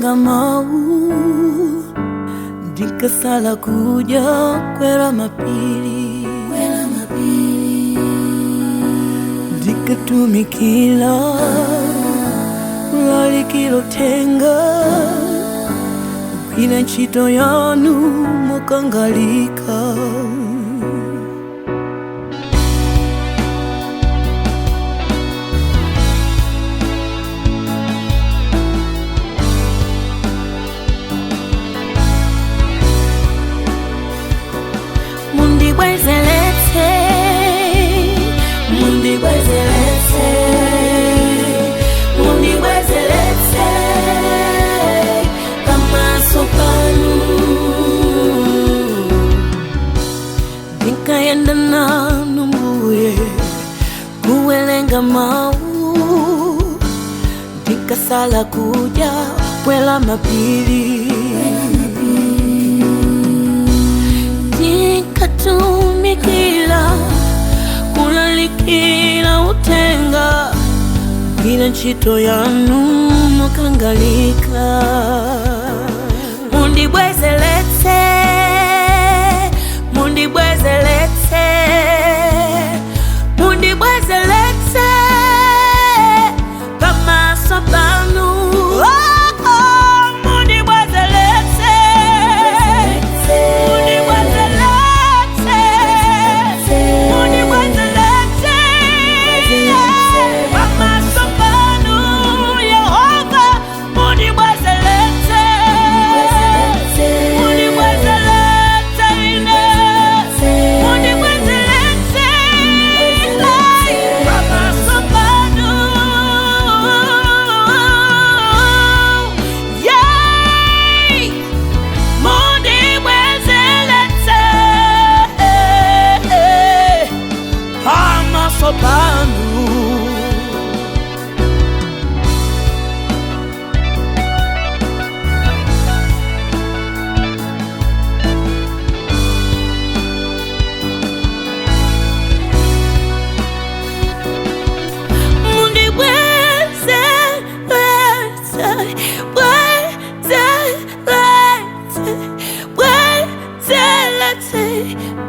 Ndinkawelenga mau, ndikasala kuja kwera mapiri, ndikatumikila kulalikira uthenga, kugwira ntchito yanu mokangalika. Mundibwezeletse, mundibwezeletse, mundibwezeletse pamaso panu. Ndikayenda nanu mbuye, kuwelenga mau, ndikasala kuja kwela mapiri, ndikatumikila kulalikira uthenga, kugwira ntchito yanu mokangalika. Mundibwezeletse, mundibwezeletse, mundibwezeletse pamaso panu. Oh, oh, mundibwezeletse, mundibwezeletse, mundibwezeletse pamaso panu, Yehova, mundibwezeletse, mundibwezeletse ine, mundibwezeletse pamaso panu. Yeah. Mundibwezeletse pamaso panu. Mundibwezeletse, bwezeletse, bwezeletse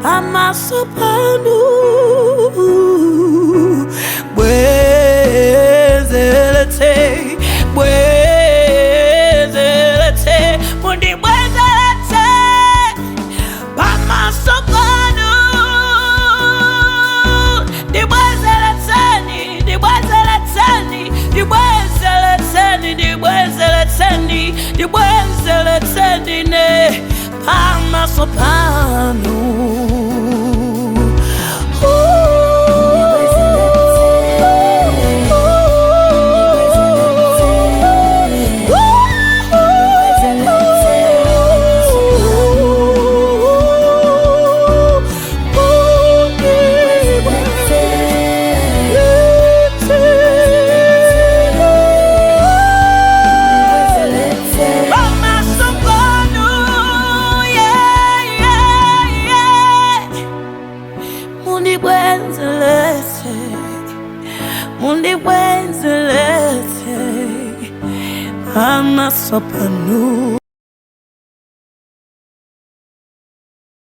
pamaso panu. Bwezeletse, bwezeletse, mundibwezeletse pamaso panu. Ndibwezeletseni, ndibwezeletseni, ndibwezeletseni, ndibwezeletseni, ndibwezeletseni ne pamaso panu. Pamaso panu, yeah, yeah, yeah. Mundibwezeletse, mundibwezeletse pamaso panu.